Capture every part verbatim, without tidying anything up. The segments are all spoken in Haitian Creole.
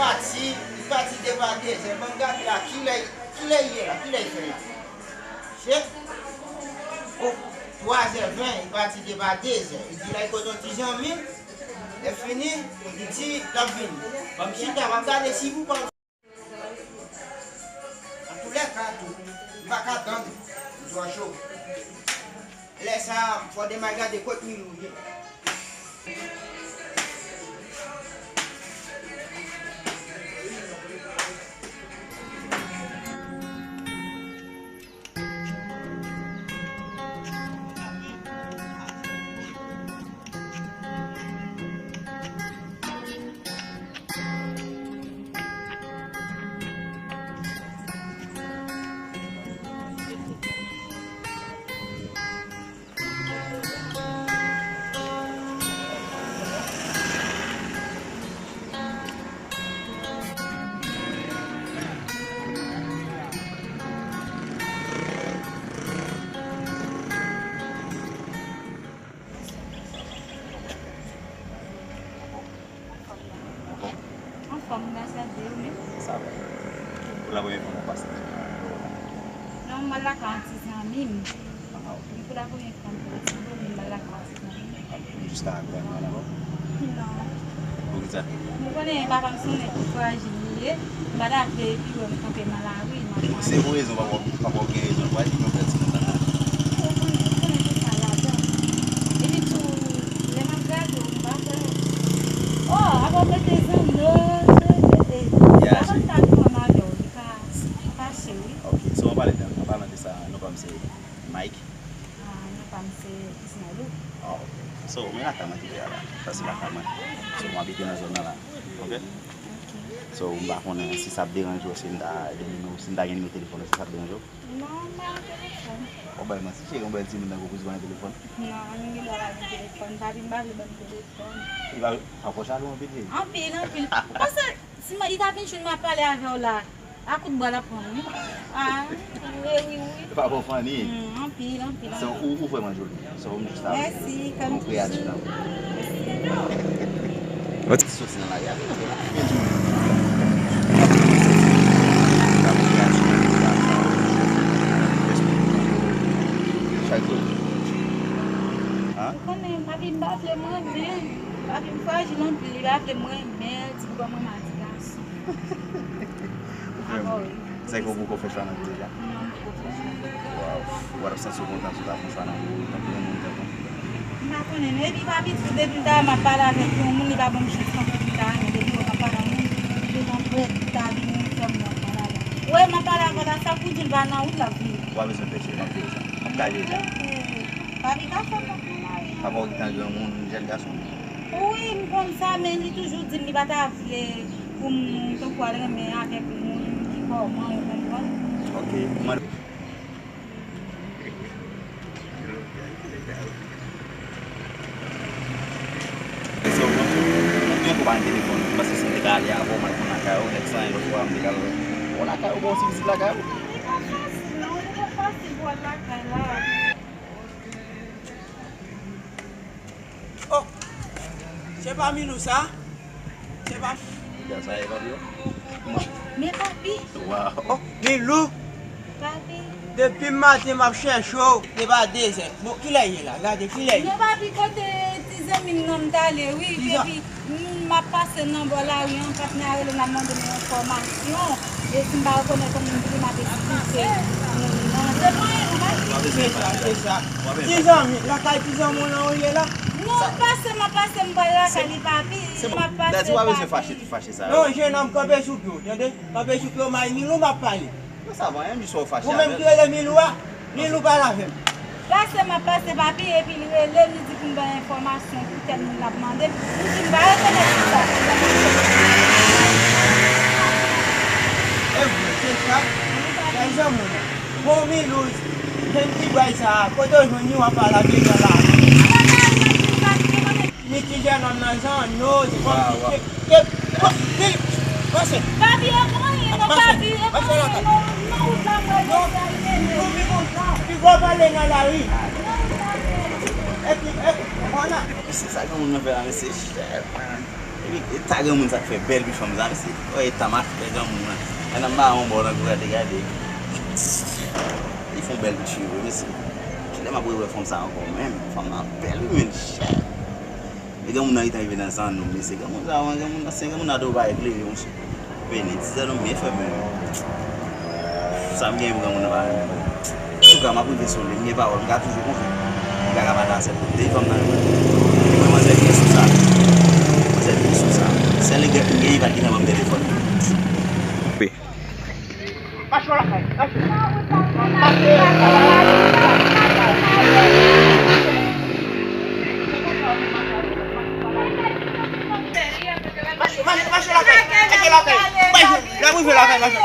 Pati, li pati depi a dezè. Ban m gade la, kilè, kilè li ye la, kilè li fè la? Chèf, o, twazè ven, li pati depi a dezè. Li di la, li kote yon ti zanmi l. Lè fini, li di l ap vini. Ban m chita, m ap gade si pou pa Antoulèka tou, m pa ka tann, m twò cho. Lè sa a, fò demen al gade kot Milou ye. Anfòm, gras a Dye, ou menm? Sa va. Pou la premyè fwa mwen pase nan biro la. Non, m al lakay yon ti zanmi m. Ah, ok. Pou la premyè fwa m pase nan biro, m al lakay yon ti zanmi m. Ah, jiska kounye a la. Non. Poukisa? Ou konnen papa m se yon nèg ki frajil li ye. M pa ta vle epi wè m kanpe nan lari, m ap pale. Se pou rezon, papa, papa w gen rezon. Why you don't tell me that? Ou konnen, ou konnen tout sa ladan. Epi tou, lè m ap gade w, m pa kwè. Oh, apa w mete zanmi, non, non, non, eh. Yeah, avan m ta di w m avè w, li ka fache, wi. Ok, so an pale de, an palan de sa, non pa m se Mike. Ah, non pa m se Ismaël. Ah, ok. So, men lakay mwen ki te a la. Sa se lakay mwen. So, mwen abite nan zòn nan la. Ok? Ok. So, m pa konnen si sa ap deranje w, si m ta gen nimewo, si m ta gen nimewo telefòn ou, si sa ap deranje w. Non, m pa gen telefòn. Ou bay manti, cheri, yon bèl timoun nan gwo kouz pa gen telefòn. Non, m gen dwa pa gen telefòn. Papi m pa vle ban m telefòn. Li pa, pa pòch a lou anpil, cheri. Anpil, anpil. Ou panse Si m, li ta vin jwenn m ap pale avè w la, a kout bwa l ap pran m, wi. Ah, wi, wi, wi. E pa bon fanni. Hmm, anpil, anpil, So, anpil. Ou, ou vrèman joli. So, m jis ta Mèsi, kòm toujou. Mèsi. Soti nan lari a, vin antre la. Vin jwenn mwen. Chay kote? Hein? Ou konnen, papi m pa vle m renmen. Papi m frajil anpil, li pa vle m renmen, di pou kòman m a di gason. Ou fè, sa fè w poko fè chwa nan vi deja? Non, m poko fè chwa. Waw. Ou pa t ap santi w kontan si w ta fè yon chwa nan vi w, tankou yon moun tankou m? M pa konnen, non. Epi papi tou, depi m ta wè m ap pale avèk yon moun, li pa ban m chans tankou pou m ta renmen. Depi wè m ap pale ak moun, li gentan prèt pou ta vini fè m wè m pale avè l. Ou wè m ap pale avè l la, sa pou di l pa nan wout l ap vini. Ou pa bezwen pè, cheri, m ap jere sa. M ap ka jere sa. Papi ka fè m nan lari an. Papa w gentan granmoun, jèn gason. Wi, m konn sa, men li toujou di m li pa ta vle pou m tankou al renmen avèk moun ki kòman, ou konprann? Ok, mwen. Mwen gen kou pa gen telefòn, paske si m te ka ale avè w, m al konn lakay ou, nèk sa, yon lòt fwa, m te ka al wè w lakay ou, bon, ti vizit lakay ou. Li pa fasil, non, li pa fasil pou al lakay la. Oh, se pa Milou sa? Se pa Milou sa, e papi? Men papi. Waw. Oh, Milou. Papi. Depi maten m ap chèche w, depi a dezè. Bon, kilè ye la? Gade, kilè ye? Non, papi, kote ti zanmi m nan m t ale, wi. Epi, m ap pase nan bò lari an, patnè a rele m, l ap mande m enfòmasyon. E si m pa rekonèt yon moun, m ap esplike moun nan. Se pa anyen, non, papi. Se sa, se sa. Ti zanmi, lakay ti zanmi w lan ou ye la? Non, m pase, m ap pase, m pral lakay li, papi. M ap pase, papi. Fache sa yo. Non, jennonm, kanpe sou pye w, tande? Kanpe sou pye w, m a Milou m ap pale. Yo, sa va, menm jan w fache avè l. Ou menm ki rele Milou a, Milou pale avè m. Pase m ap pase, papi, epi li rele m, li di pou m bay enfòmasyon pou tèl moun l ap mande m. M di m pa rekonèt tout sa. E vre, se sa. Sa e zanmi w. Bon, Milou, jèn ti bway sa a, kote w jwenn li, w ap pale avè l nan lari? Li ti jennonm nan zanno, se kòmsi se, se, li, panse. Papi, e pa anyen non, papi, e pa anyen non, nan wout la, mwen, non, non, non, pi gwo pale nan lari. Epi, epi, vwala. Mesye, sa granmoun nan fè la, mesye, chèf, man. Eta granmoun sa k fè bèl pi fanm sa, mesye. Wè eta machwè granmoun nan. Gade nan mawon bò nan kou gade, gade. Li fè yon bèl pi cheve, mesye. Kilè m ap rewè fanm sa ankò menm? Fanm nan bèl wi, men li chè. E granmoun nan gentan rive nan zannonm, mesye. Granmoun sa, granmoun nan, se granmoun nan tou pa eklere, monchè. Vini, ti zannonm byen fè menm. Sa m gen pou granmoun nan pa renmen. Antouka, m ap rive sou li, m gen pawòl, m ka toujou konvenk. M ka ka pale a sèl kote. Depi fanm nan renmen mwen. Mwen, manzè byen sou sa. Manzè byen sou sa. Sèl regrèt m genyen, li pa t gentan ban m telefòn li. Mache lakay, mache. Mache, mache, mache lakay, mache lakay. Bay jou, lè m rive lakay, mache.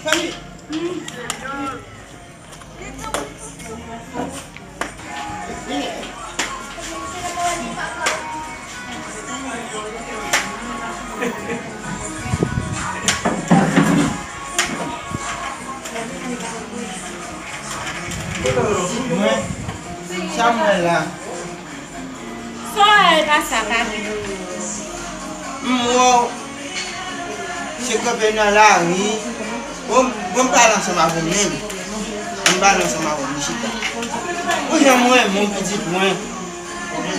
Fanmi. Pitit mwen, sa m wè la? Sa w wè pase a, papi? M wè w se kanpe nan lari. Bon, bon, m pale ansanm avè w menm. M pale ansanm avè w, m chita. Pou jan m renmen w, pitit mwen.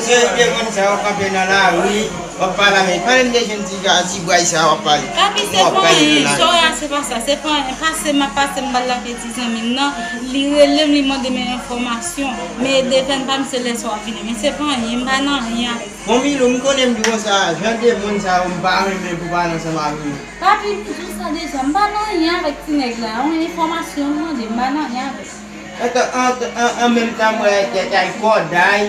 Se de moun sa yo kanpe nan lari, w ap pale avè yo. Pale m de jèn ti ga, ti bway sa w ap pale. Papi, se pa anyen, sa w wè a, se pa sa, se pa anyen. Pase m ap pase, m pral lakay ti zanmi m nan, li rele m, li mande m enfòmasyon. Men de fè n pa m se lè sa w ap vini. Men se pa anyen, m pa nan anyen avè l. Bon, Milou, m konnen m di w konsa, jan de moun sa yo, m pa renmen pou pale ansanm avè yo. Papi, m di w sa deja, m pa nan anyen avèk ti nèg la. Yon enfòmasyon l mande, m pa nan anyen avè l. An, an, an, an menm tan, m wè tèt ay, kòd ay,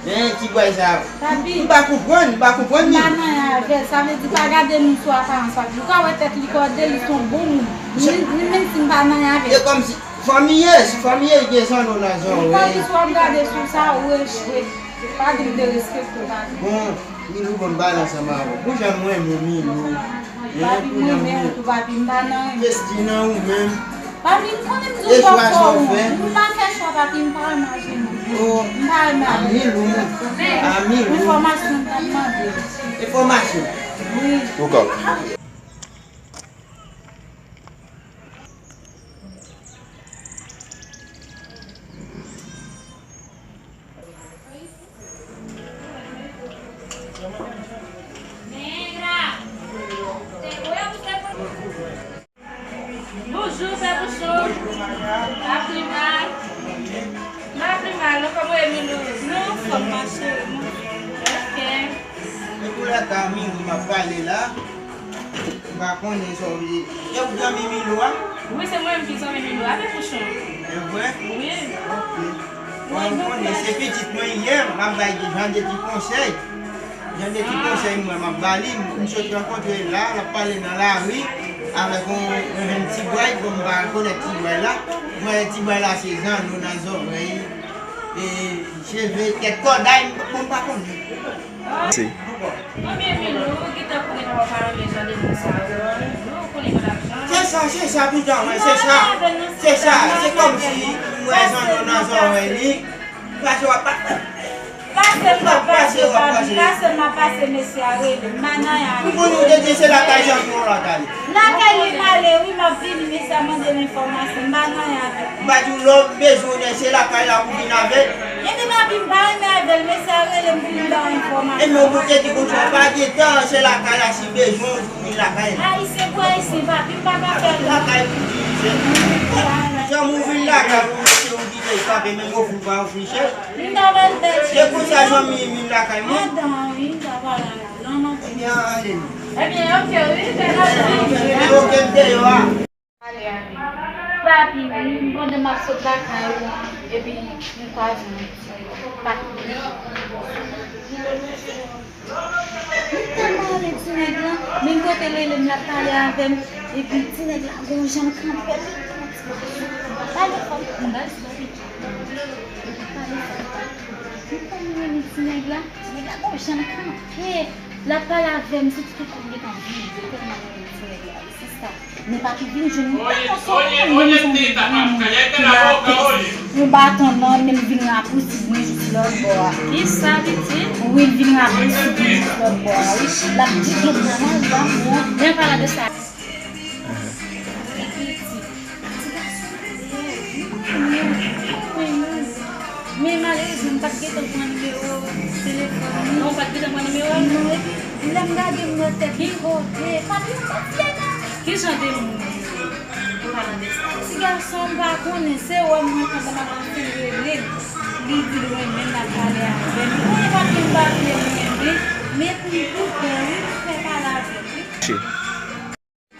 en, ti bway sa. Papi, m pa konprann, m pa konprann li. M pa nan anyen avè l. Sa vle di, pa gade moun sou aparans, papi. Ou ka wè tèt li kòde, li se yon bon moun. Li, li menm si m pa nan anyen avè l. E kòmsi, fanmi ye, si fanmi ye, li gen zanno nan zòrèy. Papi, si w ap gade sou sa, ou echwe. Pa di m derespekte w, papi. Bon, Milou, bon, m pale ansanm avè w. Pou jan m renmen w, Milou. Papi, m renmen w tou, papi, m pa nan renmen. Festi nan ou menm. Papi, m konnen m di w pòpò ou. M pa fè chwa, papi, m pa renmen Angeline. Oh, m pa renmen avè l. Angeline, Angeline. Enfòmasyon m t ap mande. Enfòmasyon? Wi. Tou kòb. Bonjou, Pè Pouchon. Pa pi mal. Pa pi mal, non, kòman w ye, Milou? Non, anfòm, ma chérie, non. Ok. E pou lè ka Milou m ap pale la, m pa konnen sa w vle. E ou zanmi Milou a? Wi, se mwen menm ki zanmi Milou a, Pè Pouchon. E vre? Wi. Ok. Bon, ou konnen se pitit mwen li ye, m ap bay jan de ti konsèy. Jan de ti konsèy mwen, m ap ba li, m sot rankontre l la, l ap pale nan lari avèk yon, yon jèn ti bway, bon, m pa rekonèt ti bway la. M wè ti bway la se zanno nan zòrèy, e, cheve, tèt kòday, m, bon, m pa konnen. Se. Konbyen Milou, ou gentan konnen papa pa renmen jan de moun sa yo. Milou, ou konnen konn ap jan. Se sa, se sa, pitit mwen, se sa. Se sa, se kòmsi m wè zanno nan zòrèy li. Pase w ap pa. Pase m ap pase, papi, pase m ap pase, mesye a rele m, m pa nan anyen avè l. M konnen w te di se lakay zanmi w la w t ale. Lakay li m ale, wi, m ap vini, mesye a mande m enfòmasyon, m pa nan anyen avè l. M pa di w lè w bezwen w, se lakay la pou vin avè l. Ebyen, papi, m pa renmen avè l, mesye a rele m pou m ba w enfòmasyon. Ebyen, ou te di konsa, pa gen tan, se lakay la, si bezwen w, vin lakay la. Ayisyen pou ayisyen, papi, m pa ka fè l. Lakay pou vin, se. Janm ou vin lakay, ou mete ou di de kanpe, menm ofri w pa ofri chèf. M ta pral bèl. Se konsa zanmi vin lakay mwen. Adan, wi, m ta pral la. Non, non. Ebyen, ale nou. Ebyen, ok, wi, bèl ap vin. Ebyen, ok, m deyò a. Ale, ale. Papi, wi, m konnen m ap sot lakay ou, epi m kwaze yon ti papi. M tèlman renmen ti nèg lan, menm kote l rele m, l ap pale avè m, epi ti nèg la gon jan l kanpe, li pran ti pale fò, m pral di papi. Li pale fò, m tèlman renmen ti nèg la, ti nèg la gon jan l kanpe. L ap pale avè m, se tout kote m gentan vide, tèlman m renmen ti nèg la, wi, sista. Men papi vin jwenn mwen, tèlman sa renmen, renmen, renmen, ki la, yon baton nan men l, vin rapousib mwen jis lòt bò a. Kisa li di? Wi, l vin rapousib mwen jis lòt bò a, wi. L ap di gen nan mari a, mwen. Men palan de sa. Ti gason, men malerezman, m pa t gentan pran nimewo telefòn li. Non, ou pa t gentan pran nimewo l? Non, epi lè m gade, m wè tèt li kote. Papi, m pa t fè non. Ki jan de moun li ye? Palan de sa. Ti gason, m pa konnen, se wè m rantre anba madanm, se rele l. Li di l renmen l, l ap pale avè m. Mwen, papi, m pa vle renmen, men pou m tou pè, wi, m fè pale avè l, wi.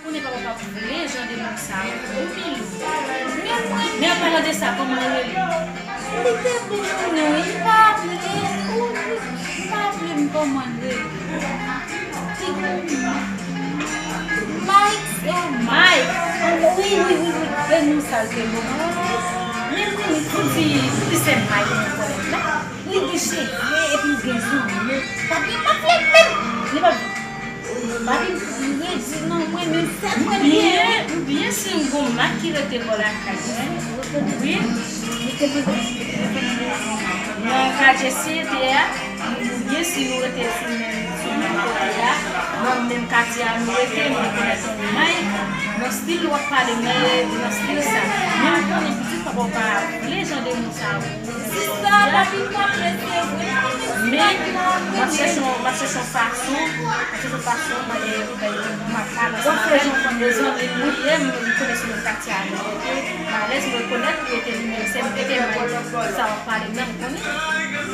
Konnen papa pa vle jan de moun sa yo pou Milou. Men an palan de sa, kòman l rele? Li te bon moun nan, li pa vle, ou, li pa vle m kòman l rele. Li bon moun. Mike, oh, Mike. Wi, wi, wi, wi. E non sa l te bon. Men m konnen tout ti, tout ti sè Mike mwen konnen la. Li gen cheve epi l gen zanmi. Papi pa vle menm. Li pa vle. Papi, m redi non, mwen menm sèt mwen byen, wi. Byen si m gon mak ki rete bò lakay mwen. Wi. Nan katye Siyete a, byen si nou rete sou menm, sou menm kote a, nan menm katye a nou rete, nou rekonèt yon Mike, nan stil w ap pale, nan, nan stil sa. Men m konnen pitit papa w pa vle jan de moun sa yo. Sista, papi pa vle, se vre. Men, m ap chèche yon, m ap chèche yon fason, m ap chèche yon fason, mwen, m ap pale ansanm avè l. Zanmi m li ye, m konnen se menm katye a nou rete. Malèz, m rekonèt li rete li menm, se m te gen mwen sa w ap pale menm konnen.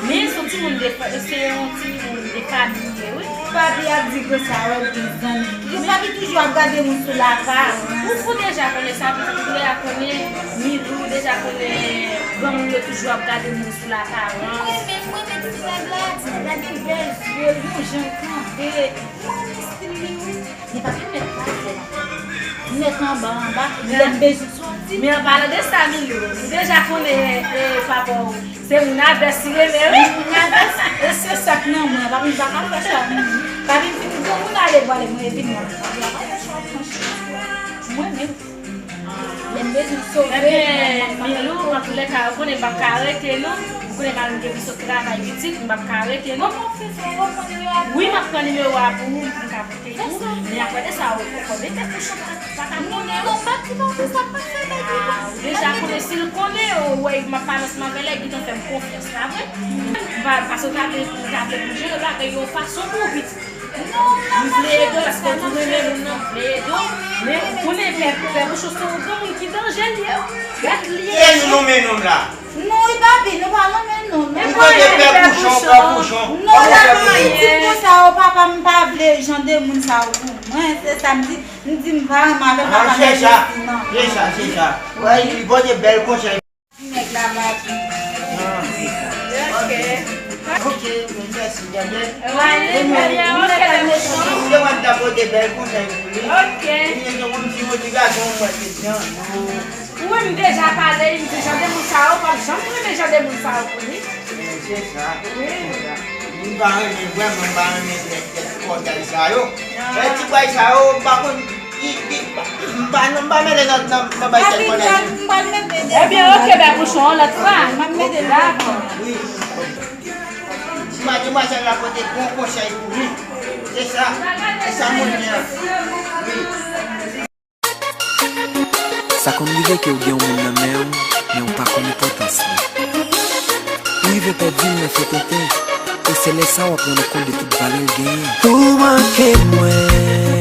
Men, se yon timoun de fa-, se yon timoun de fanmi li ye, wi. Papi ap di konsa, wè l gen zanmi. Papi toujou ap gade moun sou laparans. Ou, ou deja konnen sa, pitit ou deja konnen, Milou deja konnen, granmoun yo toujou ap gade moun sou laparans. Mwen renmen, mwen renmen ti nèg la, ti nèg la gen bèl zye, yon jan l kanpe. Mwen renmen stil li, wi. Men pa gen nèg pa fè. Nèg anba, anba, lè m bezwen soti. Men an palan de sa, Milou, ou deja konnen, e, papa w, se moun avès li renmen, wi. Moun avès, e se sa k nan mwen, papi m pa ka fè sa, papi m fin granmoun ale, vwale mwen, epi mwen, papi a pa fè sa, franchman. Mwen menm. Lè m bezwen sove. Ebyen, Milou, antoulèka, ou konnen m p ap ka rete, non. Ou konnen m al gen pou sot travay pitit, m p ap ka rete, non. Kòman w fè sa? Ou pran nimewo a pou mwen? Wi, m ap pran nimewo a pou ou, pou m ka pote pou ou. Men apre de sa, ou poko mete kouchon pa, pa ta konnen, non. Non, non, pa di, pa di sa, pa fè bagay konsa. Ou deja konnen, si l konnen, ou wè, m ap pale ansanm avè l, li gentan fè m konfyans, pa vre? M pa, paske w ta vle, ou ta vle pou jere bagay yo yon fason pou ou, pitit. M vle ede w paske w di w renmen moun nan, m vle ede w. Men ou konnen pè, pè Pouchon se yon granmoun ki danje l ye. Gad li ye. E nou nonmen nonm la. Non, li pa vin, nou pa nonmen nonm. Ou tande pè Pouchon, pè Pouchon. Non, la, mwen di m konsa, o papa, m pa vle jan de moun sa yo pou mwen. Se sa m di, m di m pa renmen avèk papa m. Se sa, se sa. Wè, li pote bèl konsèy. Nèg la pa di. Ok. Ok, mèsi, gade. Wale, ok, mèsi. Mwen ta pote bèl konsèy pou li. Ok. Li gen yon ti motivasyon, mwen te di, non. Ou wè m deja pale, m di jan de moun sa yo, p ap janm renmen jan de moun sa yo pou li. Men se sa. Wi. M pa renmen, vrèman, m pa renmen tèt, tèt kòkay sa yo. E ti bway sa yo, m pa konn, ki, ki, m pa, non, m pa mele nan, nan, nan bay tèt kòkay. Ebyen, ok, bè Pouchon, yon lòt fwa. M ap mete l. Dakò. Wi. Madmwazèl la pote bon konsèy pou li. Se sa. Se sa moun li an. Wi. Sa konn rive ke w gen yon moun nan men w, men w pa konn enpòtans li. Ou rive pèdi l nan fè tenten, e se lè sa w ap rann ou kont de tout valè l genyen. Ou manke mwen.